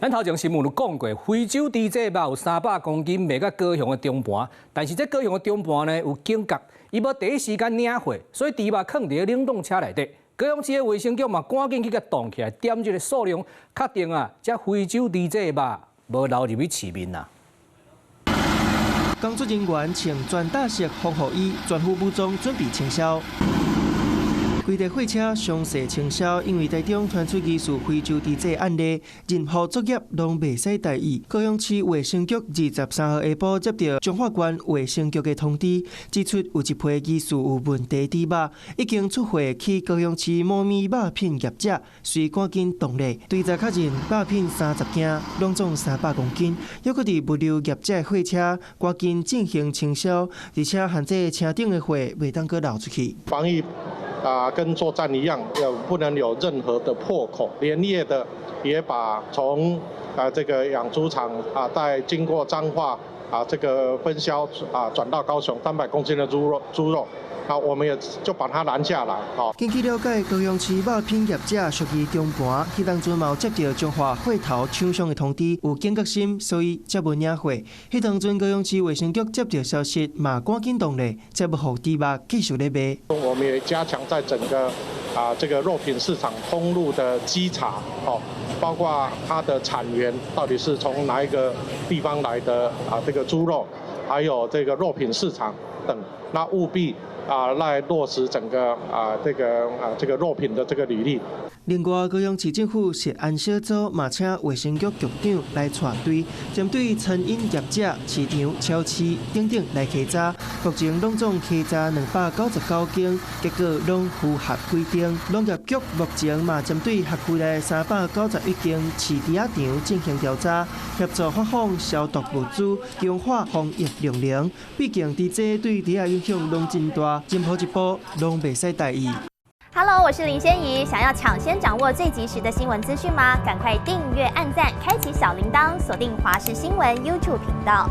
咱頭前新聞有講過，非洲豬隻肉有300公斤賣到高雄的中盤，但是這高雄的中盤呢有警覺，伊無第一時間領貨，所以豬肉囥佇冷凍車內底。高雄市的衛生局嘛趕緊去共擋起來，點這个數量，確定啊，這非洲豬隻肉無流入去市面啦。工作人員穿全罩式防護衣，全副武裝準備清消。規台貨車詳細清消，因為台中傳出疑似非洲豬隻案例，任何作業攏袂使怠意。高雄市衛生局23號下晡接到彰化縣衛生局的通知，指出有一批疑似有問題豬肉已經出貨去高雄市某物肉品業者，隨趕緊凍咧，追查確認肉品30件，攏總300公斤，猶閣佇物流業者的貨車，趕緊進行清消，而且限制車頂的貨袂當閣流出去。防疫啊，跟作戰一樣，要不能有任何的破口。連夜的也把從啊這個養豬場啊，再經過彰化啊這個分銷啊轉到高雄300公斤的豬肉，豬肉，啊，我們也就把它攔下來。好，根據了解，高雄市肉品業者屬於中盤，彼當陣嘛有接到彰化貨頭廠商的通知，有警覺心，所以才無領貨。彼當陣高雄市衛生局接到消息，嘛趕緊動咧，才無予豬肉繼續咧賣。我們也加強在整個啊這個肉品市場通路的稽查，哦，包括它的產源到底是從哪一個地方來的啊這個豬肉，還有這個肉品市場等，那務必啊來落實整個啊這個啊這個肉品的這個履歷。另外，高雄市政府食安小組嘛請衛生局局長來帶隊，針對餐飲業者、市場、超市等等來稽查。目前攏總稽查299間，結果攏符合規定。農業局目前嘛針對轄區內391間飼豬仔場進行調查，協助發放消毒物資，強化防疫量能。畢竟豬隻對豬仔影響攏真大，任何一步攏袂使怠意。 Hello，我是林仙怡。想要搶先掌握最及時的新聞資訊嗎？趕快訂閱、按讚、開啟小鈴鐺，鎖定華視新聞 YouTube 頻道。